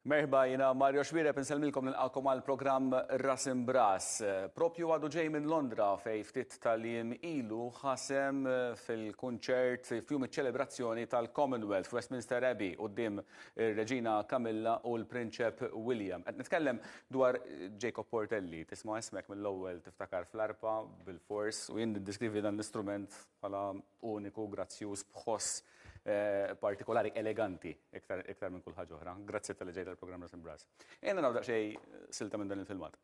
Merħba, jiena Mario Xuereb insellmilkom nilqakom għal programm Ras Imbras. Propju għadu ġej minn Londra fej ftit tal-jiem ilu ħasem fil-kunċert f'jum iċ-ċelebrazzjoni tal-Commonwealth f'Westminster Abbey quddiem ir-Reġina Camilla u l-Prinċep William. Qed nitkellem dwar Jacob Portelli, tisma' ismek mill-ewwel tiftakar fl-arpa bil-fors u jien niddeskrivi dan l-istrument bħala uniku, grazzjuż, b'ħoss partikolari eleganti iktar, iktar minn kull ħaġa oħra. Grazzi tal-li ġejt għall-programm Ras Imbras. Ejja naraw daqsxejn silta minn dan il-filmat.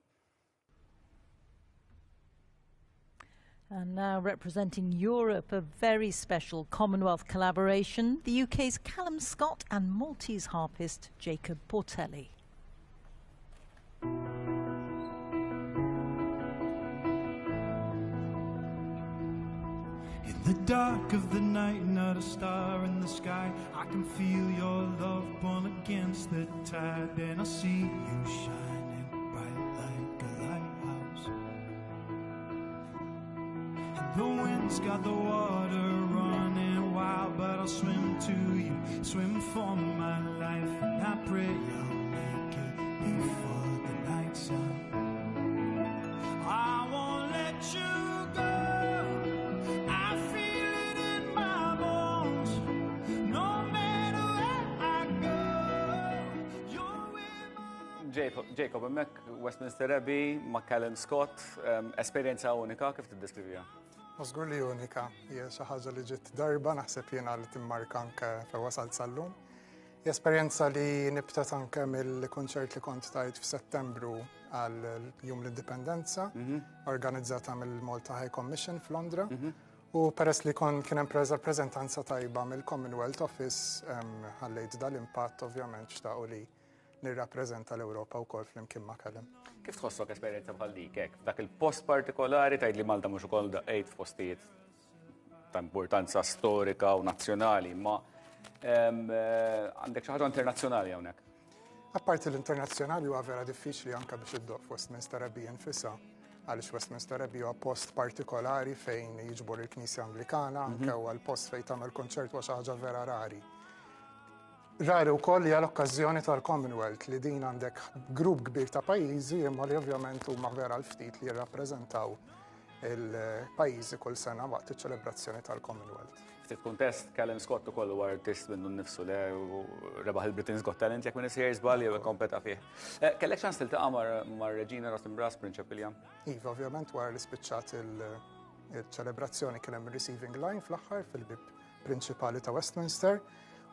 And now representing Europe, a very special Commonwealth collaboration, the UK's Callum Scott and Maltese harpist Jacob Portelli. In the dark of the night, not a star in the sky. I can feel your love pull against the tide, and I see you shining bright like a lighthouse. And the wind's got the water running wild, but I'll swim to you, swim for my life, and I pray I'll make it before the night's out. I won't let you go. I feel it in my bones. No matter where I go, you're with my Jacob, hemmhekk Westminster Abbey ma' Callum Scott, esperjenza unika kif tiddeskrivija? Ma żgur li unika, hija xi ħaġa li ġiet darba naħseb jiena li timmarka anke fejn wasalt sal-lum. Hija esperjenza li nibtet anke mill-kunċert li kont tajt f'Settembru għal Jum l-Indipendenza, organizzata mill-Malta High Commission f'Londra. U peress li kon kien hemm rappreżentanza tajba mill-Commonwealth Office, ħallejt dal-impatt ovvjament xtaqu li nirrappreżenta l-Ewropa wkoll flimkien ma' Callum. Kif tħossok esperjenza bħal dik hekk? F'dak il-post partikolari tgħid li Malta mhux ukoll daqqejt f'postijiet ta' importanza storika u nazzjonali, ma għandek xi ħaġa internazzjonali hawnhekk. Apparti l-internazzjonali huwa vera diffiċli anke biex iddoqq f'Westminster Abbey infisha, għaliex Westminster Abbey huwa post partikolari fejn jiġbor il-Knisja Anglikana, anke huwa l-post fejn tagħmel konċert huwa xi ħaġa vera rari. Rari wkoll hija l-okkażjoni tal-Commonwealth li din għandek grupp kbir ta' pajjiżi imma li ovvjament huma vera l-ftit li jirrappreżentaw il-pajjiżi kull sena waqt iċ-ċelebrazzjoni tal-Commonwealth. Ftit kuntest, Callum Scott ukoll huwa artist minnu nnifsu le u rebaħ il-Britain's Got Talent jekk minn sejjer żball jew kompeta fih. Eh, kellek ċans tiltaqa' mar-Reġina Ras Prinċep William? Iva, ovvjament wara li spiċċat il-ċelebrazzjoni kien hemm receiving line fl-aħħar fil-bib prinċipali ta' Westminster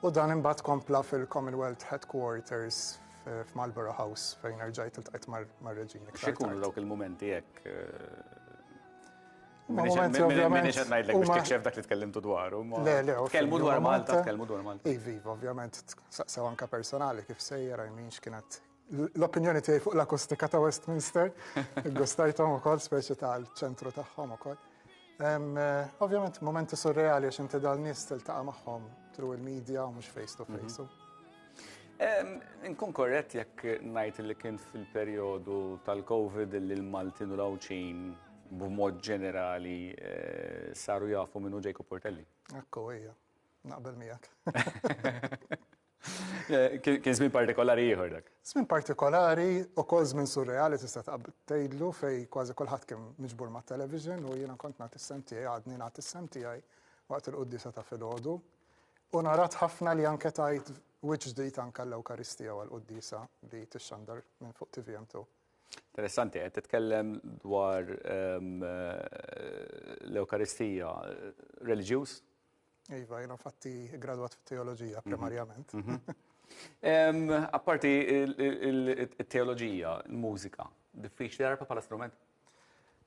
u dan imbagħad kompla fil-Commonwealth Headquarters f'Marlborough House fejn erġajt iltqajt mar-reġina. X'ikunu dawk il-mumenti hekk? Eh, Momenti ovvjament. Minix qed ngħidlek biex tikxef dak li tkellimtu dwaru. Le, le, Tkellmu dwar Malta, tkellmu dwar Malta. Iva, iva, ovvjament, saqsew anka personali kif sejjer, I mean, x'kienet l-opinjoni tiegħi fuq l-akustika ta' Westminster, gustajthom ukoll speċi tal-ċentru tagħhom ukoll. Eh, ovvjament momenti surreali għax inti dal-nies tiltaqa' magħhom through il-media u mhux face to face. Mhm. Nkun korrett jekk ngħid li kien fil-perjodu tal-Covid li l-Maltin u l-Għawdxin b'mod ġenerali eh, saru jafu minnu Jacob Portelli. Ekku, ija, naqbel miegħek. Kien żmien partikolari ieħor dak. Żmien partikolari u kol żmien surreali tista' tgħidlu fej kważi kulħadd kien miġbur mat-television u jiena kont nagħti s-sem tiegħi għadni nagħti s-sem tiegħi waqt il-quddiesa ta' filgħodu. U narat ħafna li anke tajt wiċċ ġdid anke l-Ewkaristija u għall-quddiesa li tixxandar minn fuq TVM2. Interessanti, qed titkellem dwar ehm, l-Ewkaristija reliġjuż? Iva, jiena infatti gradwat fit-teoloġija mhm. primarjament. Mhm. Apparti il-teoloġija, il-mużika, diffiċli arpa bħala strument?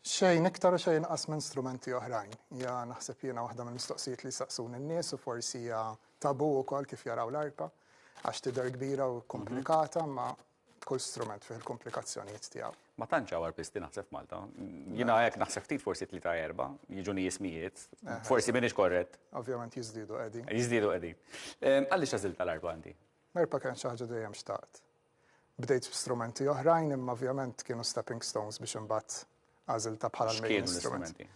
Xejn iktar u xejn inqas minn strumenti oħrajn. Ja naħseb jiena waħda mill-mistoqsijiet li saqsuni n-nies u forsi hija tabu wkoll kif jaraw l-arpa għax tidher kbira u komplikata, ma kull strument fih il-komplikazzjonijiet tiegħu. Ma tantx hawn arpisti naħseb f'Malta. Jiena hekk naħseb ftit forsi tlieta erba' jiġuni ismijiet, forsi m'iniex korrett. Ovvjament jiżdiedu qegħdin. Jiżdiedu qegħdin. Għaliex għażilt l-arpa inti? L-arpa kienet xi ħaġa dejjem xtaqt. Bdejt b'strumenti oħrajn imma ovvjament kienu stepping stones biex imbagħad għażiltha bħala l-main instrument.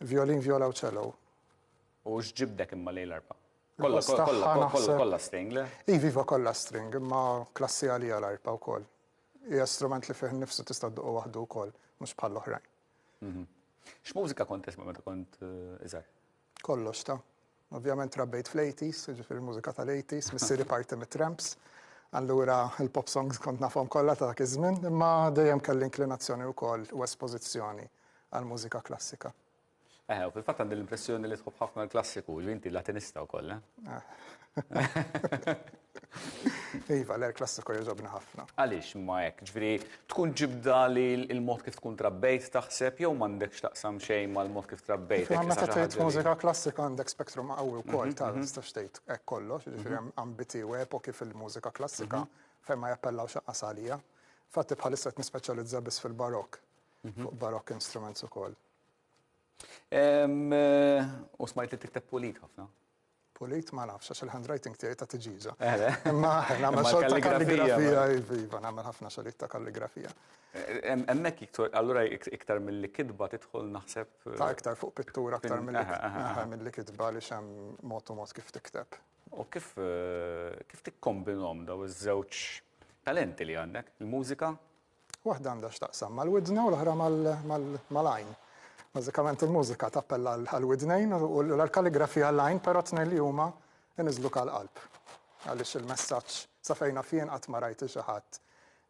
Violin, viola u cello. U x'ġibdek imma lejn l-arpa? Kollha kollha kollha kollha string, le? Iva, iva kollha string, imma klassi għalija l-arpa wkoll. Hija strument li fih innifsu tista' dduqqu waħdu wkoll, mhux bħall-oħrajn. X'mużika kont tisma' meta kont iżgħar? Kollox ta'. Ovvjament trabbejt fl-80s, jiġifieri l-mużika tal-80s, missieri parti mit-Tramps. Allura il-pop songs kont nafhom kollha ta' dak iż-żmien, imma dejjem kelli inklinazzjoni wkoll u espożizzjoni għall-mużika klassika. Eħe, u fil-fatt għandi l-impressjoni li tħobb ħafna l-klassiku, ġifieri inti Latinista wkoll, eh? Iva, l klassiku jogħġobni ħafna. Għaliex ma hekk? Ġifieri tkun ġibda li l-mod kif tkun trabbejt taħseb jew m'għandekx taqsam xejn mal-mod kif trabbejt? Meta tgħid mużika klassika għandek spektrum qawwi wkoll ta' tistax tgħid hekk kollox, jiġifieri hemm ambiti u epoki fil-mużika klassika fejn ma jappellawx anqas għalija. Infatti bħalissa qed nispeċjalizza biss fil-barokk, fuq barokk instruments ukoll. U smajt li tikteb pulit ħafna. Pulit ma nafx, għax il-handwriting tiegħi ta' tiġiġa. Imma nagħmel xogħol ta' kalligrafija, iva, iva, nagħmel ħafna xogħlijiet ta' kalligrafija. Hemmhekk iktar, allura iktar milli kitba tidħol naħseb. Ta' iktar fuq pittura aktar milli kitba li hemm mod u mod kif tikteb. U kif kif tikkombinhom daw iż-żewġ talenti li għandek, il-mużika Waħda għandha x'taqsam mal-widna u l-oħra mal-għajn. Bażikament il-mużika tappella għall-widnejn u l-kalligrafija għall-għajn, però t-tnejn li huma jniżżluk għall-qalb. Għaliex il-messaġġ sa fejn naf jien qatt ma rajt lil xi ħadd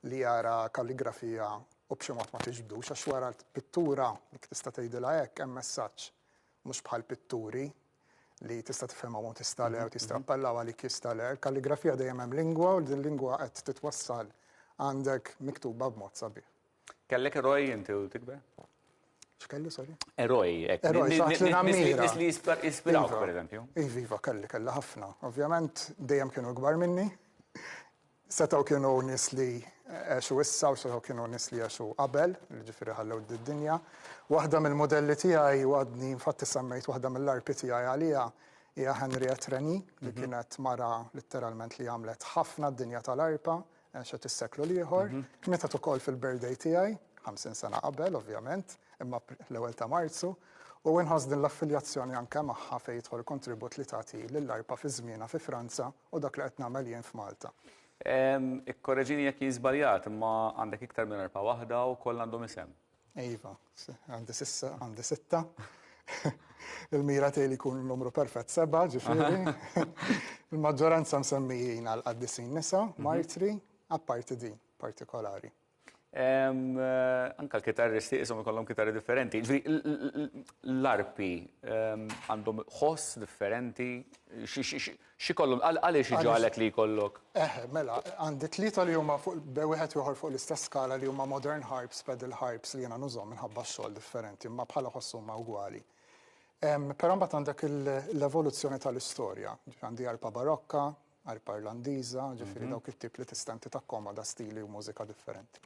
li jara kalligrafija u b'xi mod ma tiġbdux għax wara l-pittura, jekk tista' tgħidilha hekk, hemm messaġġ. Mhux bħal pitturi li tista' tifhimhom u tista' le u tista' appellaw għalik jista' le. Il-kalligrafija dejjem hemm lingwa u din lingwa qed titwassal għandek miktuba b'mod sabiħ. Kellek eroj inti u tikber? X'kelli, sorry? Eroj, hekk. Eroj, xi ħadd li nammira. Nies li jispirawk, Iva. pereżempju. Iva, iva, kelli, kelli ħafna. Ovvjament dejjem kienu ikbar minni. Setgħu kienu nies li għexu issa u setgħu kienu nies li għexu qabel, jiġifieri ħallew d-dinja. Waħda mill-mudelli tiegħi u għadni infatti semmejt waħda mill-arpi tiegħi għaliha hija Henriette Reny li kienet mara litteralment li għamlet ħafna d-dinja tal-arpa, għexet is-seklu l-ieħor. Mietet ukoll fil-birthday tiegħi, 50 sena qabel ovvjament, imma l-ewwel ta' Marzu, u inħoss din l-affiljazzjoni anke magħha fejn jidħol il-kontribut li tagħti lill-arpa fi żmienha fi Franza u dak li qed nagħmel jien f'Malta. Ikkoreġini jekk jien żbaljat, imma għandek iktar minn arpa waħda u kollha għandhom isem. Iva, għandi sissa, għandi sitta. Il-mira tiegħi li jkun numru perfett seba', ġifieri. Il-maġġoranza msemmijin għal qaddisin nisa, martri, apparti din partikolari. Anka l-kitarristi isom ikollhom kitarri differenti. Ġifieri l-arpi għandhom ħoss differenti, xi kollhom għaliex iġagħlek li jkollok? Eħe, mela, għandi tlieta li huma fuq wieħed ieħor fuq l-istess skala li huma modern harps, pedal harps li jiena nużhom minħabba x-xogħol differenti, imma bħala ħoss huma ugwali. Però mbagħad għandek l-evoluzzjoni tal-istorja. Għandi arpa barokka, Arpa Irlandiża, ġifieri dawk it-tip li tista' inti takkomoda stili u mużika differenti.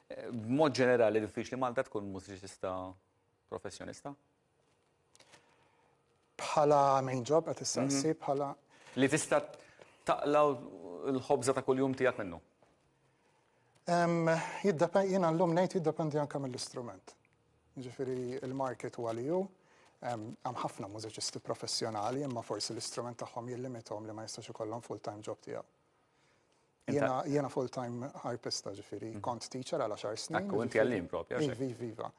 B'mod ġenerali diffiċli Malta tkun mużiċista professjonista? Bħala main job qed issaqsi bħala. Li tista' taqla' l-ħobża ta' kuljum tiegħek minnu? Jiena llum ngħid jiddependi anke mill-istrument. Jiġifieri l-market huwa li hu. Hemm ħafna mużiċisti professjonali imma forsi l-istrument tagħhom jillimitahom li ma jistax ikollhom full-time job tiegħu. Jiena full-time harpista ġifieri, kont teacher għal għaxar snin. Ekku, inti għalliem propju. Iva, iva, iva.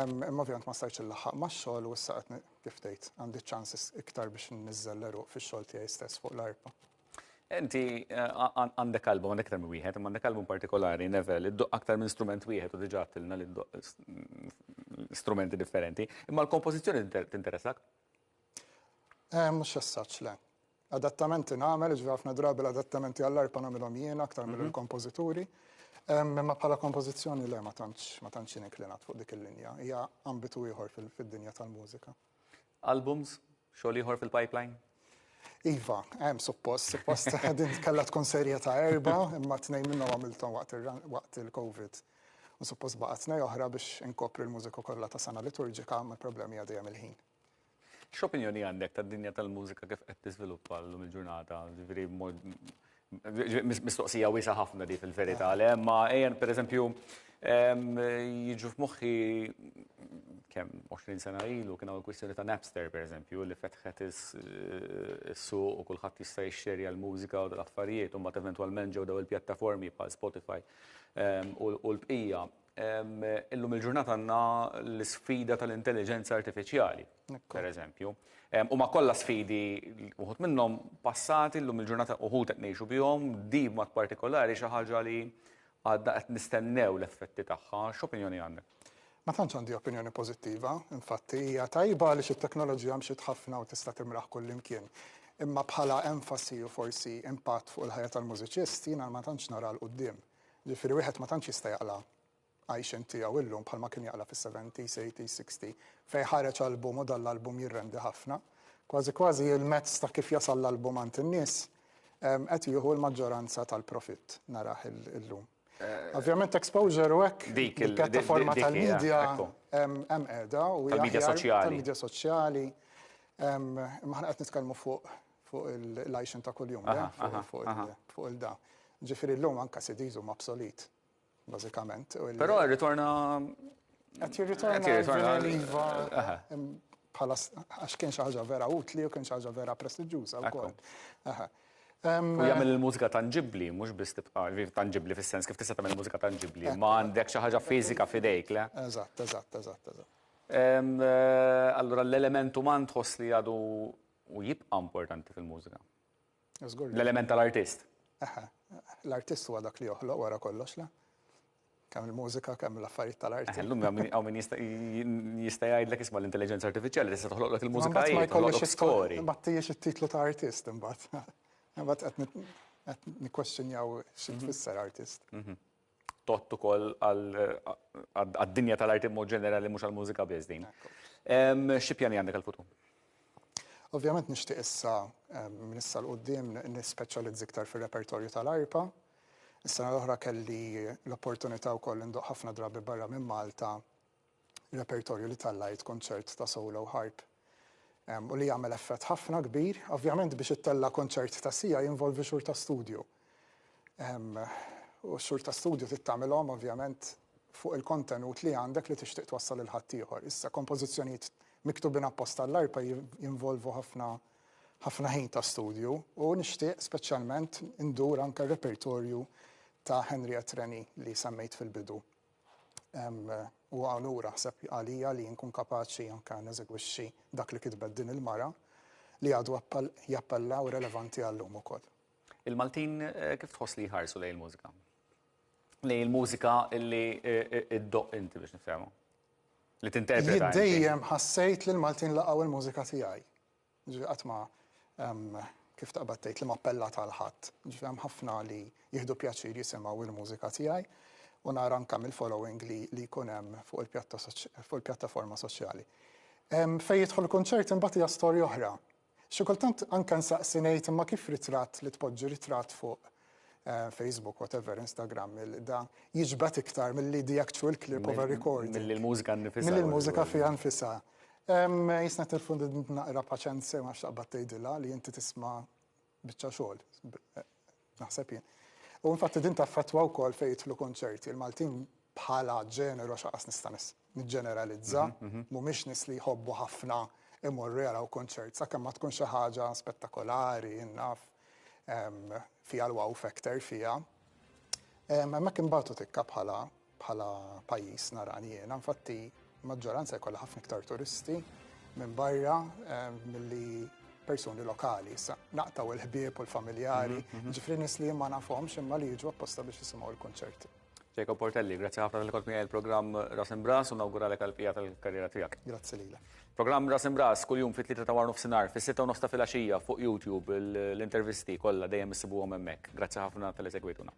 Imma ovvjament ma stajtx inlaħħaq max-xogħol u issa qed kif tgħid, għandi ċans iktar biex nniżżel l-għeruq fix-xogħol tiegħi stess fuq l-arpa. Inti għandek album, għandek aktar minn wieħed, imma għandek album partikolari, Nevel, li ddoqq aktar minn strument wieħed u diġà għedtilna li ddoqq strumenti differenti. Imma l-kompożizzjoni tinteressak? Mhux as such, le. Adattamenti nagħmel, jiġifieri ħafna drabi l-adattamenti għall-arpa nagħmilhom jiena aktar mill-kompożituri. Imma bħala kompożizzjoni le ma tantx ma tantx jien inklinat fuq dik il-linja. Hija ambitu ieħor fid-dinja tal-mużika. Albums? Xogħol ieħor fil-pipeline? Iva, hemm suppost, suppost din kellha tkun serje ta' erba, imma tnejn minnhom għamilthom waqt il-Covid. U suppost baqa' tnej oħra biex inkopri l-mużika kollha ta' sena liturġika, ma l-problemi hija dejjem il-ħin. X'opinjoni għandek tad-dinja tal-mużika kif qed tiżviluppa llum il-ġurnata? Ġifieri mistoqsija wiesa' ħafna di fil-verità, le, imma ejja pereżempju jiġu f'moħħi. kemm 20 sena ilu kien hawn il-kwistjoni ta' Napster pereżempju li fetħet is-suq u kulħadd jista' jixxerja l-mużika u dal-affarijiet u mbagħad eventwalment ġew daw il-pjattaformi bħal Spotify u l-bqija. Illum il-ġurnata għandna l-isfida tal-intelligenza artifiċjali, per eżempju. U ma kollha sfidi uħud minnhom passati llum il-ġurnata uħud qed ngħixu bihom, di b'mod partikolari xi ħaġa li għadna qed nistennew l-effetti tagħha. X'opinjoni għandek? Ma tantx għandi opinjoni pożittiva, infatti hija tajba għaliex it-teknoloġija mxiet ħafna u tista' timraħ kullimkien. Imma bħala enfasi u forsi impatt fuq il-ħajja tal-mużiċist jiena ma tantx nara 'l quddiem. Ġifieri wieħed ma tantx jista' jaqla' għajxien tiegħu illum bħalma kien jaqla' fis-70s, 80s, 60 fejn ħareġ album u dan l-album jirrendi ħafna. Kważi kważi il-mezz ta' kif jasal l-album għand in-nies qed jieħu l-maġġoranza tal-profitt narah illum. Ovvjament exposure u hekk Dik il-pjattaforma dik hija, tal-media ekku. hemm qiegħda u hija Tal-media aħjar soċjali. Tal-media soċjali. Imma aħna qed nitkellmu fuq fuq il-għajxien ta' kuljum, le? Fuq fuq il-da. Ġifieri llum anke CDs huma obsolet, bażikament. U Però rritorna Qed jirritorna Qed jirritorna l-vinyl iva, Aha. bħala għax kien xi ħaġa vera utli u kien xi ħaġa vera prestiġjuża wkoll. Aha. U jagħmel il-mużika tanġibbli, mhux biss tibqa' tanġibbli fis-sens kif tista' tagħmel mużika tanġibbli, ma għandek xi ħaġa fiżika f'idejk, le? Eżatt, eżatt, eżatt, eżatt. Allura l-element uman tħoss li għadu u jibqa' importanti fil-mużika. Żgur. L-element tal-artist. Aha. L-artist huwa dak li joħloq wara kollox, le? Kemm il-mużika, kemm l-affarijiet tal-arti. Illum hawn min jista' jista' jgħidlek isma' l-intelligenza artifiċjali tista' toħloqlek il-mużika Mbagħad ma hi, jkollix toħloqlok score. Ma tijiex it-titlu ta' artist imbagħad. Imbagħad qed nikkwestjonjaw xi tfisser artist. Tott ukoll għad-dinja tal-arti b'mod ġenerali mhux għall-mużika biss din. Xi pjani għandek għall-futur? Ovvjament nixtieq issa minn issa 'l quddiem nispeċjalizza iktar fir-repertorju tal-arpa. Is-sena l-oħra kelli l-opportunità wkoll indoqq ħafna drabi barra minn Malta repertorju li tellajt konċert ta' solo harp. U li jagħmel effett ħafna kbir. Ovvjament biex ittella' konċert ta' siegħa jinvolvi xhur ta' studju. U x-xhur ta' studju trid tagħmilhom ovvjament fuq il-kontenut li għandek li tixtieq twassal lil ħaddieħor. Issa kompożizzjonijiet miktubin apposta għall-arpa jinvolvu ħafna ħafna ħin ta' studju u nixtieq speċjalment indur anke r-repertorju ta' Henriette Reni li semmejt fil-bidu. Huwa onur aħseb għalija li nkun kapaċi anke neżegwixxi dak li kitbet din il-mara li għadu jappella u relevanti għal-lum ukoll. Il-Maltin kif tħoss li jħarsu lejn il-mużika? Lejn il-mużika li ddoqq inti biex niftehmu? Li tinterpreta. Jien dejjem ħassejt li l-Maltin laqgħu l-mużika tiegħi. Ġifieri qatt ma kif taqbad tgħid li ma appellat għal ħadd. Ġifieri hemm ħafna li jieħdu pjaċir jisimgħu l-mużika tiegħi u nara anke mill-following li li jkun hemm fuq il-pjattaforma soċjali. Fejn jidħol kunċert imbagħad hija storja oħra. Xi kultant anke nsaqsi ngħid imma kif ritratt li tpoġġi ritratt fuq Facebook, whatever, Instagram, da jiġbed iktar milli the actual clip of a recording. Milli l-mużika nnifisha. Milli l-mużika fiha nfisha. Jisna tilfu naqra paċenzja ma x'taqbad tgħidilha li inti tisma' biċċa xogħol. Naħseb jien. U infatti din taffettwa wkoll fejn jidħlu konċerti. Il-Maltin bħala ġeneru għax qas nista' niġġeneralizza, mhumiex nies li jħobbu ħafna imorru jaraw konċert sakemm ma tkun xi ħaġa spettakolari, naf, fiha l-wow factor fiha. Hemmhekk imbagħtu tikka bħala bħala pajjiż narani jiena. Infatti maġġoranza jkollha ħafna iktar turisti minn barra milli persuni lokali. Issa naqtaw il-ħbieb u l-familjari, ġifieri nies li ma nafhomx imma li jiġu apposta biex jisimgħu l-konċerti. Jacob Portelli, grazzi ħafna li kont miegħi il-programm Ras Imbras u nawguralek għall-bqija tal-karriera tiegħek. Grazzi lilek. Programm Ras Imbras kuljum fit-3 ta' wara nofsinhar, fis-6 u nofs ta' filgħaxija fuq YouTube l-intervisti kollha dejjem issibuhom hemmhekk. Grazzi ħafna talli segwejtuna.